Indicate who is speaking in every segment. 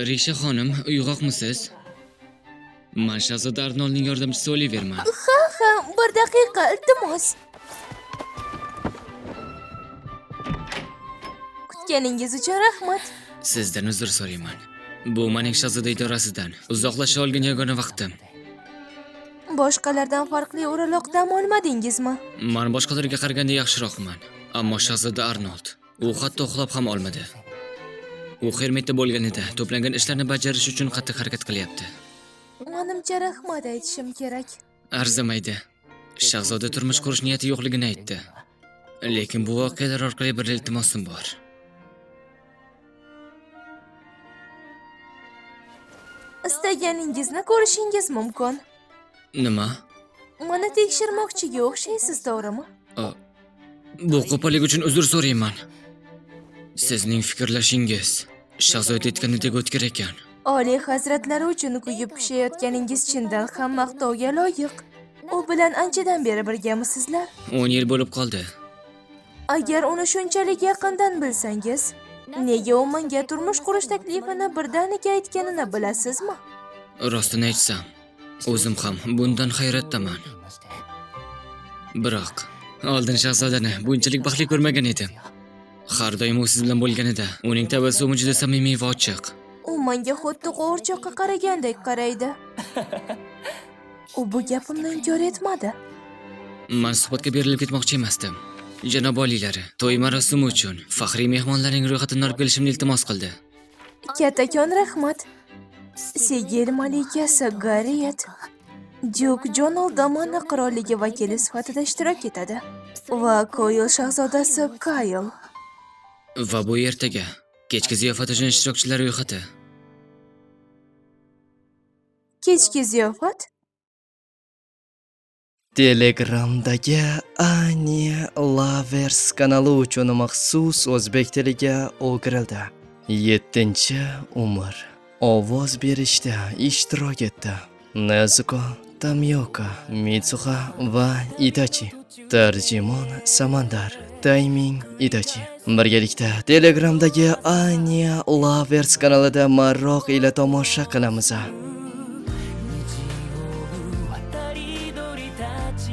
Speaker 1: Risha xonim, uyg'oqmisiz? Man shahzoda Arnoldning yordamchisi Oliverman.
Speaker 2: Ha, bir daqiqa, iltimos. Kutganingiz uchun rahmat.
Speaker 1: Sizdan uzr so'rayman. Bu mening shahzoda idorasidan uzoqlasha olgan yagona vaqtim.
Speaker 2: Boshqalardan farqli o'raloq dam olmadingizmi?
Speaker 1: Man boshqalarga qaraganda yaxshiroqman. Ammo shahzoda Arnold, u hatto uxlab ham olmadi. U Xermetda bo'lganida to'plangan ishlarni bajarish uchun qattiq harakat qilyapti.
Speaker 2: Manimcha rahmat aytishim kerak.
Speaker 1: Arzimaydi. Shahzoda turmush qurish niyati yo'qligini aytdi. Lekin bu voqealar orqali bir iltimosim bor.
Speaker 2: Istaganingizni ko'rishingiz mumkin.
Speaker 1: Nima?
Speaker 2: Mani tekshirmoqchiga o'xshaysiz, to'g'rimi?
Speaker 1: Bu qo'pollik uchun uzr so'rayman. Sizning fikrlashingiz shahzoda aytganidek o'tkir ekan.
Speaker 2: Oliy hazratlari uchun kuyib pishayotganingiz chindan ham maqtovga loyiq. U bilan anchadan beri birgamisizlar?
Speaker 1: 10 yil bo'lib qoldi.
Speaker 2: Agar uni shunchalik yaqindan bilsangiz, nega u menga turmush qurish taklifini birdaniga aytganini bilasizmi?
Speaker 1: Rostini aytsam, o'zim ham bundan hayratdaman. Biroq oldin shahzodani bunchalik baxtli ko'rmagan edim. Har doim u siz bilan bo'lganida uning tabassumi juda samimiy va ochiq.
Speaker 2: U menga xuddi qo'g'irchoqqa qaragandek qaraydi. U bu gapimni inkor etmadi.
Speaker 1: Man suhbatga berilib ketmoqchi emasdim. Janob oliylari, to'y marosimi uchun faxriy mehmonlarning ro'yxatini olib kelishimni iltimos qildi.
Speaker 2: Kattakon rahmat. Segel malikasi Garriet Dyuk Jonald Damana qirolligi vakili sifatida ishtirok etadi va Koyl shahzodasi Kayl.
Speaker 1: Va bu ertaga kechki ziyofat uchun ishtirokchilar ro'yxati.
Speaker 2: Kechki ziyofat?
Speaker 3: Telegramdagi Ani Lovers kanali uchun maxsus o'zbek tiliga o'girildi. 7-umr. Ovoz berishda ishtirok etdi. Nezuko, Tamioka, Mitsuha va Itachi. Tarjimon Samandar, Tayming Itachi. Birgalikda Telegramdagi Ani Lovers kanalida maroq ila tomosha qilamiz.
Speaker 4: 渡り鳥たち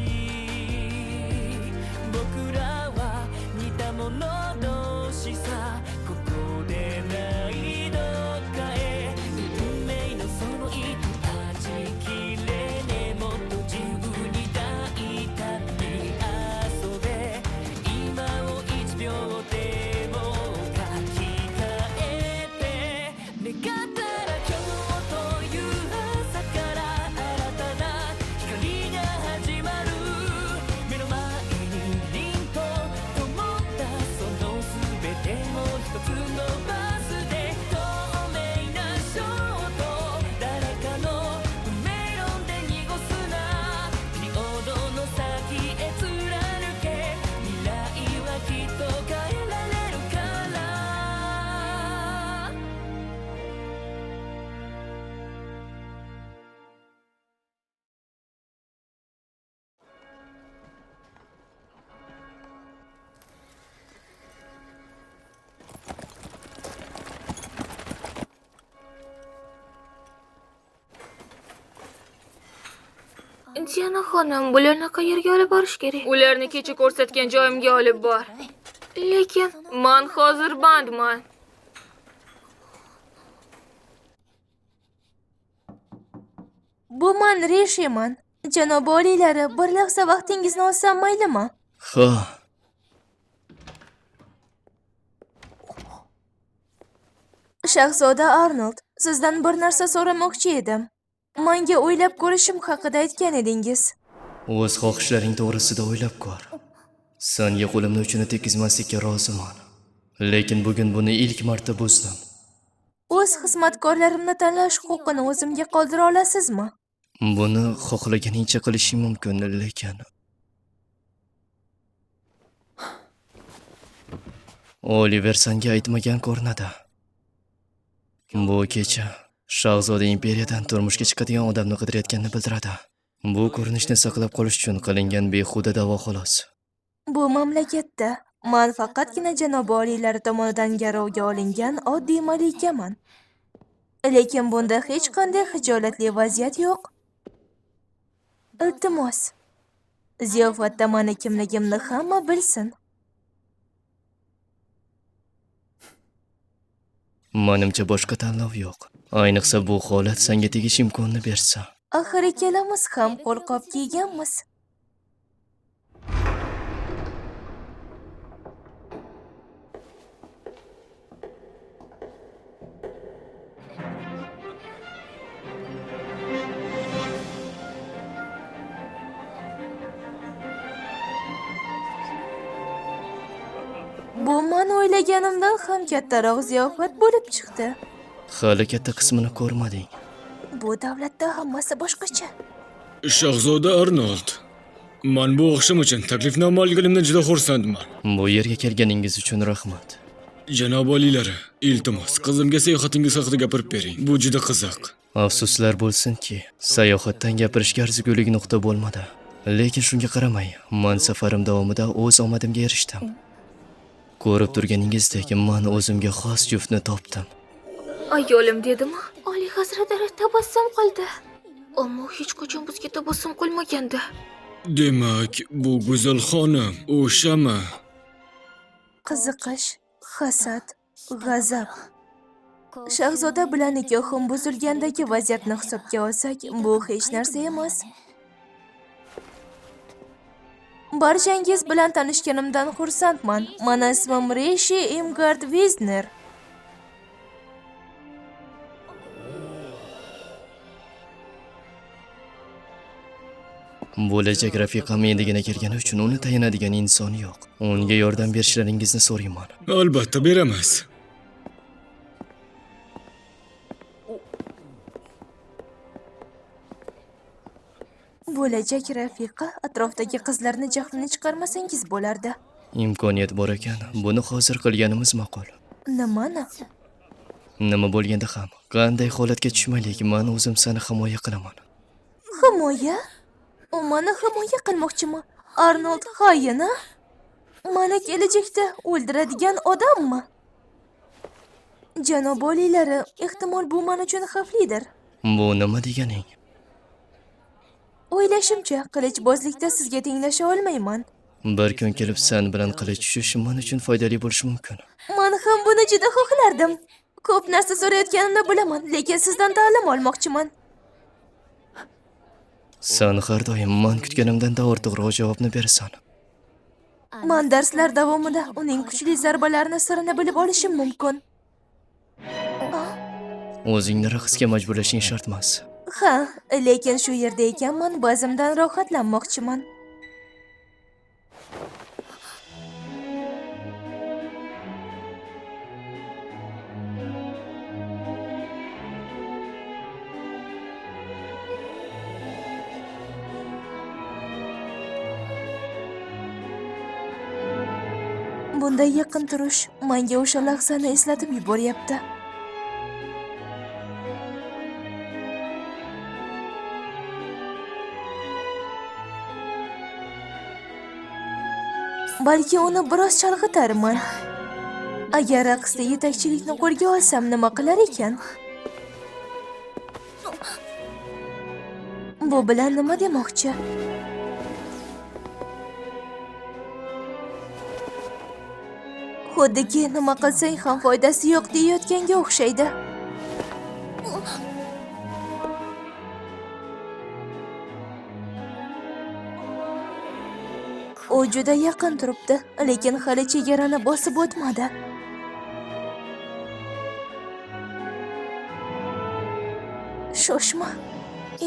Speaker 4: 僕らは似た者同士さここでないどっかへ運命のその糸断ち切れねもっと自由に大胆に遊べ今を一秒でも書き換えて願ったら今日という朝から新たな光が始まる目の前に凛と灯ったその全てを一つのバスで透明なショート誰かの運命論で濁すなピリオドの先へ貫け未来はきっと変えられるから
Speaker 5: Diana xonim, bularni qayerga olib borish kerak?
Speaker 6: Ularni kecha ko'rsatgan joyimga olib bor.
Speaker 5: Lekin
Speaker 6: Man hozir bandman.
Speaker 2: Bu man Rishiman. Janob oliylari, bir lahza vaqtingizni olsam maylimi?
Speaker 3: Ha,
Speaker 2: Shahzoda Arnold, sizdan bir narsa so'ramoqchi edim. Menga o'ylab ko'rishim haqida aytgan edingiz.
Speaker 3: o'z xohishlaring to'g'risida o'ylab ko'r. Senga qo'limni uchini tekizmaslikka roziman. Lekin bugun buni ilk marta buzdim.
Speaker 2: O'z xizmatkorlarimni tanlash huquqini o'zimga qoldira olasizmi?
Speaker 3: Buni xohlaganingcha qilishing mumkin, lekin Oliver senga aytmagan ko'rinadi. Bu kecha shahzoda imperiyadan turmushga chiqadigan odamni qidirayotganini bildiradi. Bu ko'rinishni saqlab qolish uchun qilingan behuda da'vo xolos.
Speaker 2: Bu mamlakatda man faqatgina janobi oliylari tomonidan garovga olingan oddiy malikaman. Lekin bunda hech qanday xijolatli vaziyat yo'q. Iltimos, ziyofatda mani kimligimni hamma bilsin.
Speaker 3: Manimcha boshqa tanlov yo'q. Ayniqsa bu holat senga tegish imkonini bersa.
Speaker 2: Axir ikkalamiz ham qo'lqop kiyganmiz. Bu man o'ylaganimdan ham kattaroq ziyofat bo'lib chiqdi.
Speaker 3: Hali katta qismini ko'rmading.
Speaker 2: Bu davlatda hammasi boshqacha.
Speaker 1: Shahzoda Arnold, man bu oqshom uchun taklifnoma olganimdan juda xursandman.
Speaker 3: Bu yerga kelganingiz uchun rahmat.
Speaker 1: Janob oliylari, iltimos, qizimga sayohatingiz haqida gapirib bering. Bu juda qiziq.
Speaker 3: Afsuslar bo'lsinki, sayohatdan gapirishga arzigulik nuqta bo'lmadi. Lekin shunga qaramay, man safarim davomida o'z omadimga erishdim. Ko'rib turganingizdek, man o'zimga xos juftni topdim.
Speaker 6: Ayolim dedimi? Oliy hazratlari tabassum qildi. Ammo hech qachon bizga tabassum qilmagandi.
Speaker 1: Demak, bu go'zal xonim o'shami?
Speaker 2: Qiziqish, hasad, g'azab. Shahzoda bilan nikohim buzilgandagi vaziyatni hisobga olsak, bu hech narsa emas. Barchangiz bilan tanishganimdan xursandman. Mani ismim Reshi Imgard Vizner.
Speaker 3: Bo'lajak rafiqam endigina kelgani uchun uni tayanadigan inson yo'q. Unga yordam berishlaringizni so'rayman.
Speaker 1: Albatta beramiz.
Speaker 2: Bo'lajak rafiqa, atrofdagi qizlarni jahlini chiqarmasangiz bo'lardi.
Speaker 3: Imkoniyat bor ekan, buni hozir qilganimiz ma'qul.
Speaker 2: Nimani?
Speaker 3: Nima bo'lganda ham, qanday holatga tushmaylik, man o'zim seni himoya qilaman.
Speaker 2: Himoya? U mani himoya qilmoqchimi? Arnold Hayen, a? Mani kelajakda o'ldiradigan odammi? Janob oliylari, ehtimol bu men uchun xavflidir.
Speaker 3: Bu nima deganing?
Speaker 2: O'ylashimcha, qilichbozlikda sizga tenglasha olmayman.
Speaker 3: Bir kun kelib sen bilan qilich tushish men uchun foydali bo'lishi mumkin.
Speaker 2: Men ham buni juda xohlardim. Ko'p narsa so'rayotganimni bilaman, lekin sizdan ta'lim olmoqchiman.
Speaker 3: Sen har doim man kutganimdan-da ortiqroq javobni berasan.
Speaker 2: Man darslar davomida uning kuchli zarbalarini sirini bilib olishim mumkin.
Speaker 3: O'zingni raqsga majburlashing shart emas.
Speaker 2: Ha, lekin shu yerda ekanman, bazmdan rohatlanmoqchiman. Bunday yaqin turish menga o'sha lahzani eslatib yuboryapti. Balki uni biroz chalg'itarman. Agar raqsda yetakchilikni qo'lga olsam nima qilar ekan? Bu bilan nima demoqchi? Xuddiki nima qilsang ham foydasi yo'q deyayotganga o'xshaydi. U juda yaqin turibdi, lekin hali chegarani bosib o'tmadi. Shoshma.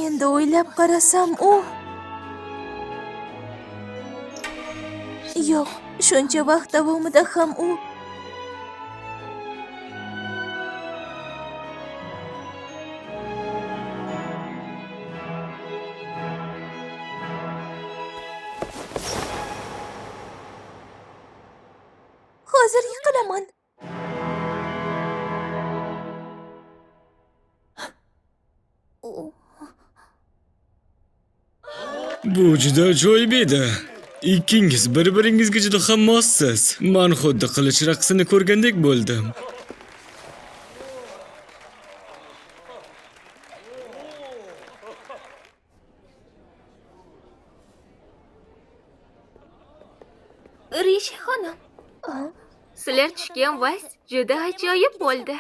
Speaker 2: Endi o'ylab qarasam, u yo'q, shuncha vaqt davomida ham u hozir yiqilaman.
Speaker 1: Bu juda ajoyib edi. Ikkingiz bir-biringizga juda ham mossiz. Man xuddi qilich raqsini ko'rgandek bo'ldim.
Speaker 6: Rishi xonim. Sizlar tushgan vals juda ajoyib bo'ldi.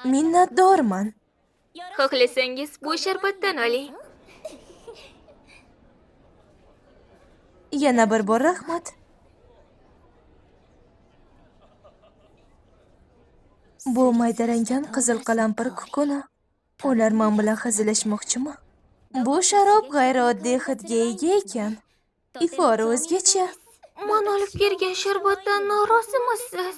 Speaker 2: Minnatdorman.
Speaker 6: Xohlasangiz bu sharbatdan oling.
Speaker 2: Yana bir bor rahmat. Bu maydalangan qizil qalampir kukuni. Ular men bilan hazillashmoqchimi? Bu sharob g'ayrioddiy hidga ega ekan. Ifori o'zgacha.
Speaker 6: Man olib kelgan sharbatdan norozimisiz?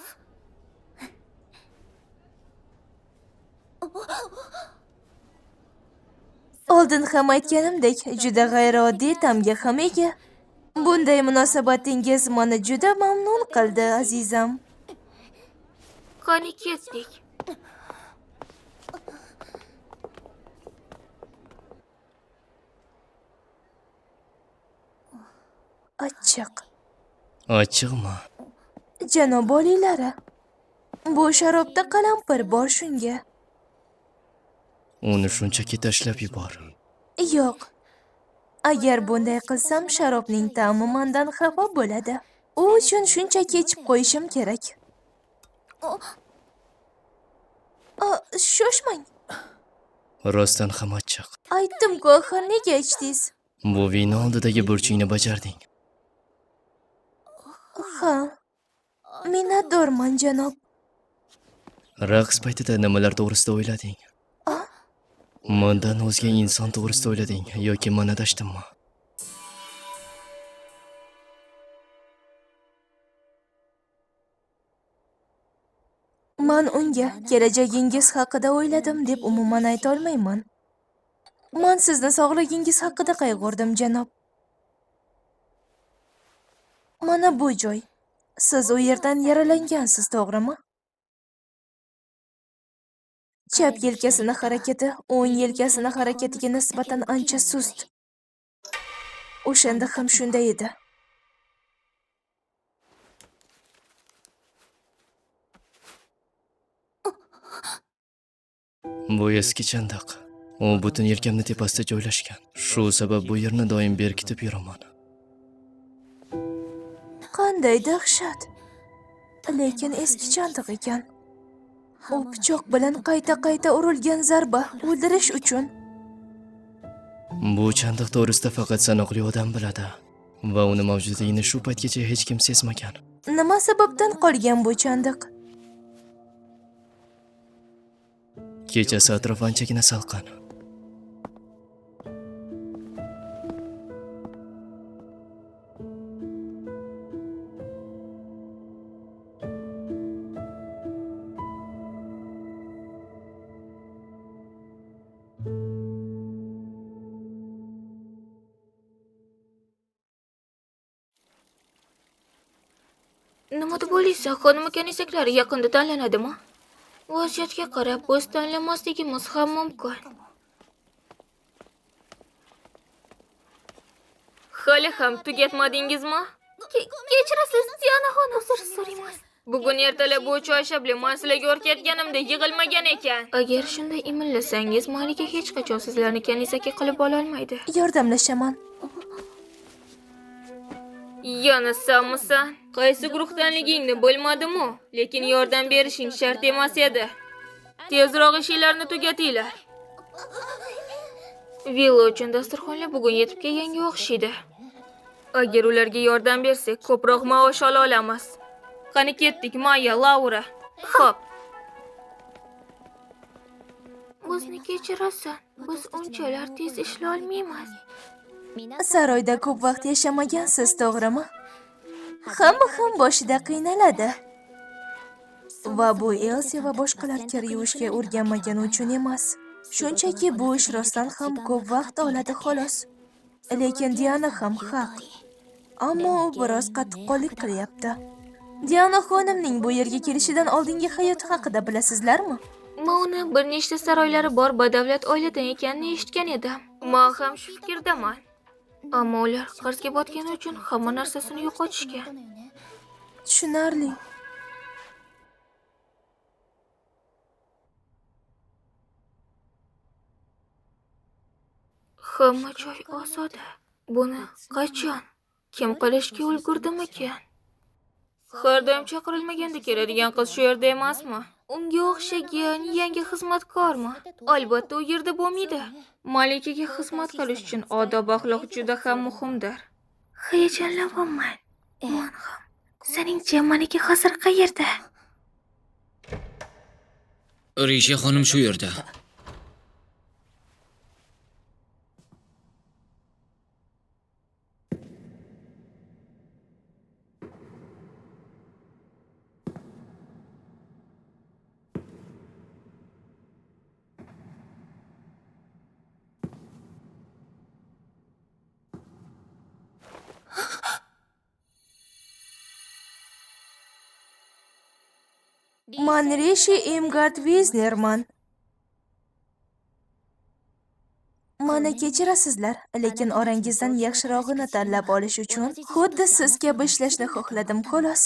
Speaker 2: Oldin ham aytganimdek, juda g'ayrioddiy ta'mga ham ega. Bunday munosabatingiz meni juda mamnun qildi, azizam.
Speaker 6: Qani ketdik.
Speaker 2: Achchiq.
Speaker 3: Achchiqmi?
Speaker 2: Janob oliylari, bu sharobda qalampir bor shunga.
Speaker 3: Uni shunchaki tashlab yubor.
Speaker 2: Yo'q. Agar bunday qilsam, sharobning ta'mi mandan xafa bo'ladi. U uchun shunchaki ichib qo'yishim kerak. Shoshmang.
Speaker 3: Rostdan ham achchiq.
Speaker 2: Aytdim-ku, axir nega ichdingiz?
Speaker 3: Bu vino oldidagi burchingni bajarding.
Speaker 2: Ha. Minnatdorman, janob.
Speaker 3: Raqs paytida nimalar to'g'risida o'ylading? Mendan o'zga inson to'g'risida o'ylading yoki men adashdimmi?
Speaker 2: Man unga kelajagingiz haqida o'yladim deb umuman ayta olmayman. Man sizni sog'ligingiz haqida qayg'urdim, janob. Mana bu joy. Siz u yerdan yaralangansiz, to'g'rimi? Chap yelkasini harakati o'ng yelkasini harakatiga nisbatan ancha sust. O'shanda ham shunday edi.
Speaker 3: Bu eski chandiq. U butun yelkamni tepasida joylashgan. Shu sabab bu yerni doim berkitib yuraman.
Speaker 2: Qanday dahshat. Lekin eski chandiq ekan. U pichoq bilan qayta-qayta urilgan zarba o'ldirish uchun.
Speaker 3: Bu chandiq to'g'risida faqat sanoqli odam biladi va uni mavjudligini shu paytgacha hech kim sezmagan.
Speaker 2: Nima sababdan qolgan bu chandiq?
Speaker 3: Kechasi atrof anchagina salqin.
Speaker 6: Nima deb o'ylaysan, xonim kanisaklari yaqinda tanlanadimi? Vaziyatga qarab biz tanlamasligimiz ham mumkin. Hali ham tugatmadingizmi? Kechirasiz, Diana xonim, uzr so'raymiz. Bugun ertalab bu choyshabli man sizlarga o'rgatganimda yig'ilmagan ekan. Agar shunday imillasangiz, Malika hech qachon sizlarni kanisaka qilib ola olmaydi.
Speaker 2: Yordamlashaman.
Speaker 6: Yana sanmisan? Qaysi guruhdanligingni bilmadim-u, lekin yordam berishing shart emas edi. Tezroq ishinglarni tugatinglar. Villa uchun dasturxonlar bugun yetib kelganga o'xshaydi. Agar ularga yordam bersak, ko'proq maosh ola olamiz. Qani ketdik, Maya, Laura. Xo'p. Bizni kechirasan, biz unchalar tez ishlay olmaymiz.
Speaker 2: Saroyda ko'p vaqt yashamagansiz, to'g'rimi? Hamma ham boshida qiynaladi. Va bu Elsi va boshqalar kir yuvishga o'rganmagani uchun emas. Shunchaki bu ish rostdan ham ko'p vaqt oladi xolos. Lekin Diana ham haq. Ammo u biroz qattiqqo'llik qilyapti. Diana xonimning bu yerga kelishidan oldingi hayoti haqida bilasizlarmi?
Speaker 6: Men uni bir nechta saroylari bor badavlat oiladan ekanini eshitgan edim. Men ham shu fikrdaman. Ammo ular qarzga botgani uchun hamma narsasini yo'qotishgan.
Speaker 2: Tushunarli.
Speaker 6: Hamma joy ozoda. Buni qachon, kim qilishga ulgurdimikan? Har doim chaqirilmaganda keladigan qiz shu yerda emasmi? Unga o'xshagan yangi xizmatkormi? Albatta u yerda bo'lmaydi. Malikaga xizmat qilish uchun odob-axloq juda ham muhimdir. Hayajonlanyapman. Men ham. Seningcha malika hozir qayerda?
Speaker 1: Risha xonim shu yerda.
Speaker 2: Man Rishi Imgard Viznerman. Mani kechirasizlar, lekin orangizdan yaxshirog'ini tanlab olish uchun xuddi siz kabi ishlashni xohladim, xolos.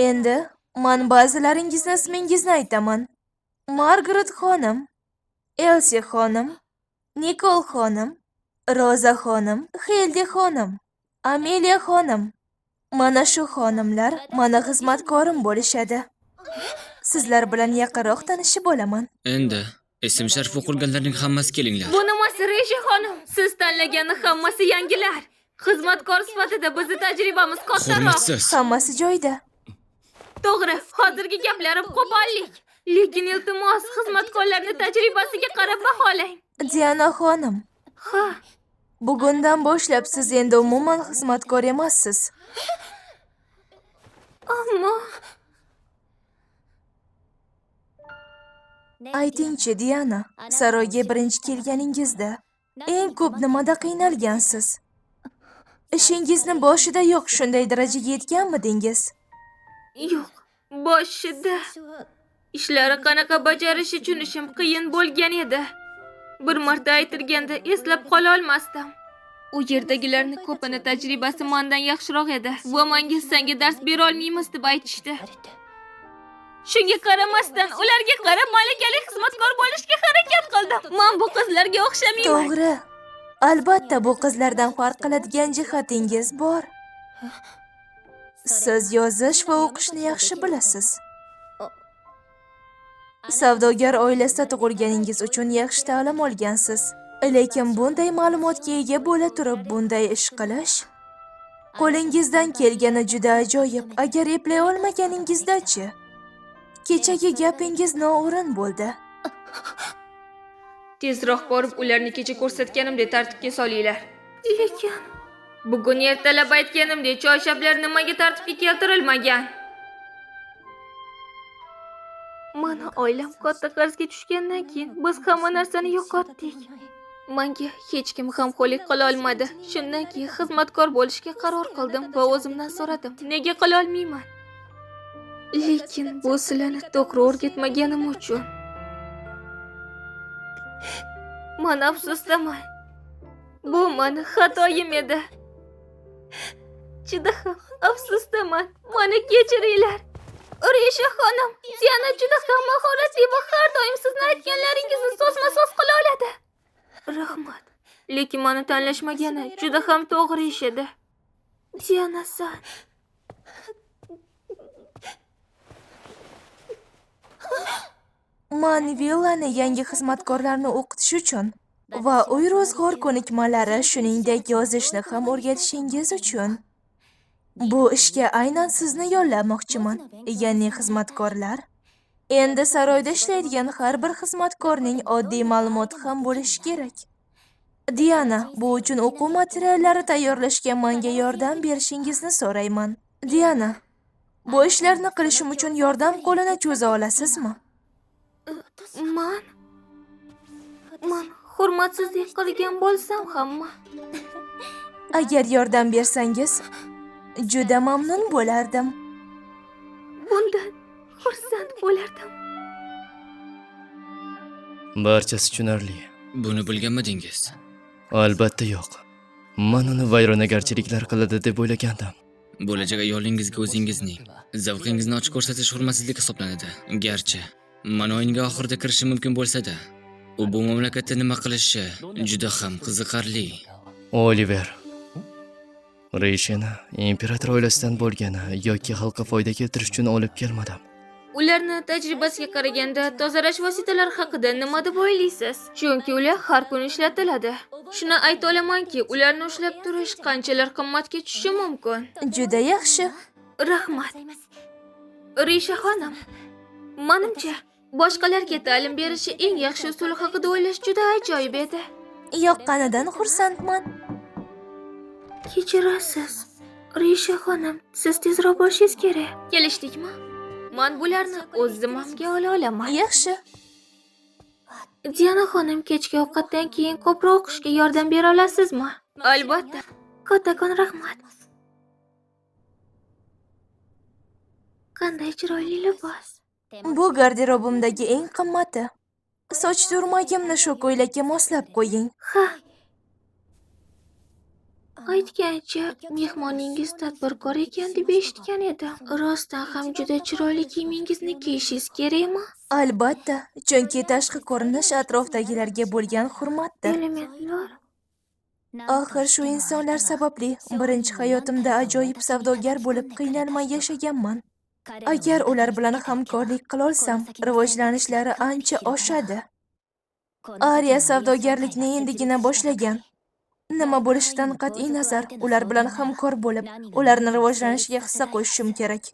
Speaker 2: Endi man ba'zilaringizni ismingizni aytaman. Margaret xonim, Elsi xonim, Nikol xonim, Roza xonim, Xeldi xonim, Amelia xonim. Mana shu xonimlar mani xizmatkorim bo'lishadi. Sizlar bilan yaqinroq tanishib olaman.
Speaker 1: Endi ism sharif o'qilganlarning hammasi kelinglar.
Speaker 6: Bu nimasi, Risha xonim? Siz tanlaganni hammasi yangilar. Xizmatkor sifatida bizni tajribamiz kattaroq.
Speaker 1: Hurmatsiz.
Speaker 2: Hammasi joyida.
Speaker 6: To'g'ri, hozirgi gaplarim qo'pollik. Lekin iltimos, xizmatkorlarni tajribasiga qarab baholang.
Speaker 2: Diana xonim,
Speaker 6: Ha,
Speaker 2: bugundan boshlab siz endi umuman xizmatkor emassiz.
Speaker 6: ammo
Speaker 2: Aytingchi, Diana, saroyga birinchi kelganingizda eng ko'p nimada qiynalgansiz? Ishingizni boshidayoq shunday darajaga yetganmidingiz?
Speaker 6: yo'q, boshida ishlari qanaqa bajarish uchun ishim qiyin bo'lgan edi. Bir marta aytilganda eslab qola olmasdim. U yerdagilarni ko'pini tajribasi mendan yaxshiroq edi va menga senga dars bera olmaymiz deb aytishdi. Shunga qaramasdan ularga qarab malakali xizmatkor bo'lishga harakat qildim. Men bu qizlarga o'xshamayman.
Speaker 2: To'g'ri. Albatta bu qizlardan farq qiladigan jihatingiz bor. Siz yozish va o'qishni yaxshi bilasiz. Savdogar oilasida tug'ilganingiz uchun yaxshi ta'lim olgansiz. Lekin bunday ma'lumotga ega bo'la turib bunday ish qilish qo'lingizdan kelgani juda ajoyib. Agar eplay olmaganingizda-chi? Kechagi gapingiz noo'rin bo'ldi.
Speaker 6: Tezroq borib ularni kecha ko'rsatganimdek tartibga solinglar. Lekin bugun ertalab aytganimdek choyshablar nimaga tartibga keltirilmagan? Mani oilam katta qarzga tushgandan keyin biz hamma narsani yo'qotdik. Menga hech kim g'amxo'rlik qila olmadi. Shundan keyin xizmatkor bo'lishga qaror qildim va o'zimdan so'radim, nega qila olmayman? Lekin bu sizlarni to'g'ri o'rgatmaganim uchun. Men afsusdaman. Bu mani xatoyim edi. Juda ham afsusdaman. Meni kechiringlar. Risha xonim, Diana juda ham mahoratli va har doim sizni aytganlaringizni so'zma-so'z qila oladi. Rahmat. Lekin meni tanlashmagani juda ham to'g'ri ish edi. Diana-san.
Speaker 2: Man villani yangi xizmatkorlarni o'qitish uchun va uy ro'zg'or ko'nikmalari, shuningdek yozishni ham o'rgatishingiz uchun bu ishga aynan sizni yollamoqchiman. Ya'ni xizmatkorlar. Endi saroyda ishlaydigan har bir xizmatkorning oddiy ma'lumoti ham bo'lishi kerak. Diana, bu uchun o'quv materiallari tayyorlashga menga yordam berishingizni so'rayman. Diana, bu ishlarni qilishim uchun yordam qo'lini cho'za olasizmi?
Speaker 6: Man hurmatsizlik qilgan bo'lsam hammi?
Speaker 2: Agar yordam bersangiz, juda mamnun bo'lardim.
Speaker 6: Bundan xursand bo'lardim.
Speaker 3: Barchasi tushunarli.
Speaker 1: Buni bilganmidingiz?
Speaker 3: Albatta yo'q. Man uni vayronagarchiliklar qiladi deb o'ylagandim.
Speaker 1: Bo'lajak ayolingizga o'zingizning zavqingizni ochiq ko'rsatish hurmatsizlik hisoblanadi. Garchi Manoinga oxirida kirishi mumkin bo'lsa-da, u bu mamlakatda nima qilishi juda ham qiziqarli.
Speaker 3: Oliver. Risheni imperator oilasidan bo'lgani yoki xalqqa foyda keltirish uchun olib kelmadim.
Speaker 6: Ularni tajribasiga qaraganda tozalash vositalari haqida nima deb o'ylaysiz? Chunki ular har kuni ishlatiladi. Shuni ayta olamanki, ularni ushlab turish qanchalar qimmatga tushishi mumkin.
Speaker 2: Juda yaxshi.
Speaker 6: Rahmat. Risha xonim, manimcha, boshqalarga ta'lim berishi eng yaxshi usul haqida o'ylash juda ajoyib edi.
Speaker 2: Yoqqanidan xursandman.
Speaker 6: Kechirasiz. Risha xonim, siz tezroq borishingiz kerak. Kelishdikmi? Man bularni o'z zimmamga ola olaman.
Speaker 2: Yaxshi.
Speaker 6: Diana xonim, kechki ovqatdan keyin ko'proq o'qishga yordam bera olasizmi? Albatta. Kattakon rahmat. Qanday chiroyli libos.
Speaker 2: Bu garderobimdagi eng qimmati. Soch turmagimni shu ko'ylakka moslab qo'ying.
Speaker 6: Ha. Aytgancha, mehmoningiz tadbirkor ekan deb eshitgan edim. Rostdan ham juda chiroyli kiyimingizni kiyishingiz kerakmi?
Speaker 2: Albatta, chunki tashqi ko'rinish atrofdagilarga bo'lgan hurmatdir.
Speaker 6: Elementlar.
Speaker 2: Axir shu insonlar sababli birinchi hayotimda ajoyib savdogar bo'lib qiynalmay yashaganman. Agar ular bilan hamkorlik qilolsam, rivojlanishlari ancha oshadi. Ariya savdogarlikni endigina boshlagan. Nima bo'lishidan qat'iy nazar, ular bilan hamkor bo'lib, ularni rivojlanishiga hissa qo'shishim kerak.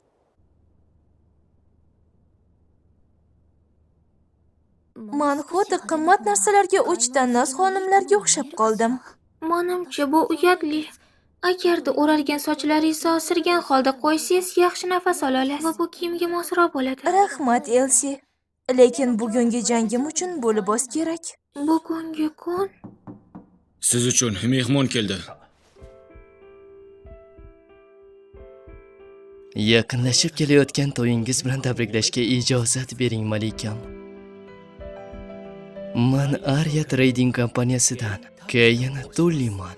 Speaker 2: Man xuddi qimmat narsalarga o'ch tannos xonimlarga o'xshab qoldim.
Speaker 6: Manimcha, bu uyatli. Agarda o'ralgan sochlaringizni osirgan holda qo'ysangiz, yaxshi nafas ola olasiz va bu kiyimga mosroq bo'ladi.
Speaker 2: Rahmat, Elsi. Lekin bugungi jangim uchun bu libos kerak.
Speaker 6: Bugungi kun
Speaker 1: Siz uchun mehmon keldi.
Speaker 3: Yaqinlashib kelayotgan to'yingiz bilan tabriklashga ijozat bering, malikam. Man Arya Trading kompaniyasidan Keyin Tulliman.